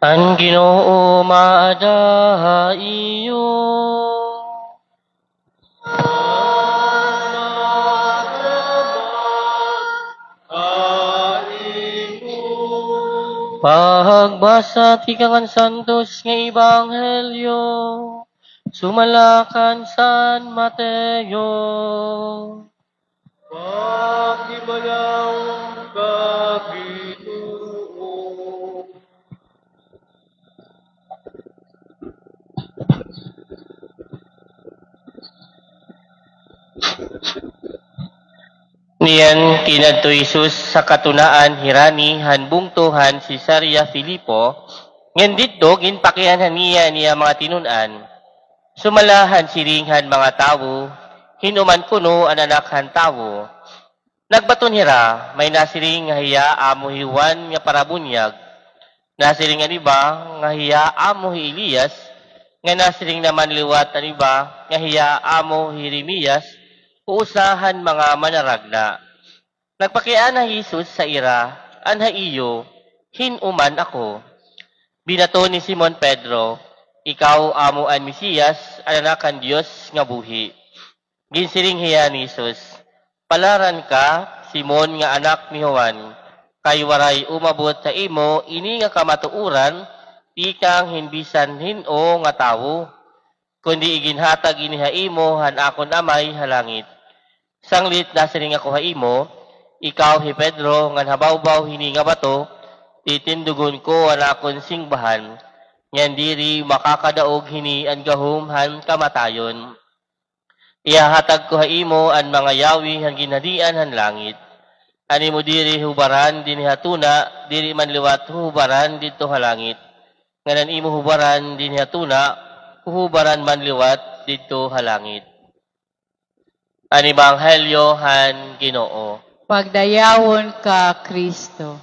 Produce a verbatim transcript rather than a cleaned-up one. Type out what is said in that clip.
An Ginoo maada ha iyo. Pagbasa tikang han Santos nga Ebanghelyo sumala kan San Mateo. Paghimayaon ka, Ginoo. Niyan kinadto hi Jesus ha katunaan hirani han bungto han Cesarea Filipo, ngan didto ginpakianhan niya an iya mga tinun-an. Sumala han siring han mga tawo, "Hin-o man kuno an Anak han Tawo?" Nagbaton hira, may nasiring nga hiya amo hi Juan nga Parabunyag, nasiring an iba nga hiya amo hi Elias, ngan nasiring naman liwat an iba nga hiya amo hi Jeremias o usa han mga manaragna. Nagpakiana hi Jesus ha ira, "An ha iyo, hin-o man ako?" Binaton ni Simon Pedro, "Ikaw amo an Mesiyas, an Anak kan Dios nga buhi." Ginsiring hiya ni Jesus, "Palaran ka, Simon nga anak ni Juan, kay waray umabot ha imo ini nga kamatuoran tikang hin bisan hin-o nga tawo, kundi iginhatag ini ha imo han akon Amay ha langit. Sanglit nasiring ako ha imo, ikaw hi Pedro, ngan ha bawbaw hini nga bato, titindugon ko an akon singbahan, ngan diri makakadaog hini an gahom han kamatayon. Ihahatag ko ha imo an mga yawi han ginhadian han langit. An imo diri hubaran dinhi ha tuna, diri man liwat huhubaran didto ha langit. Ngan an imo hubaran dinhi ha tuna, huhubaran man liwat didto ha langit." An Ebanghelyo han Ginoo. Pagdayawon ka, Kristo.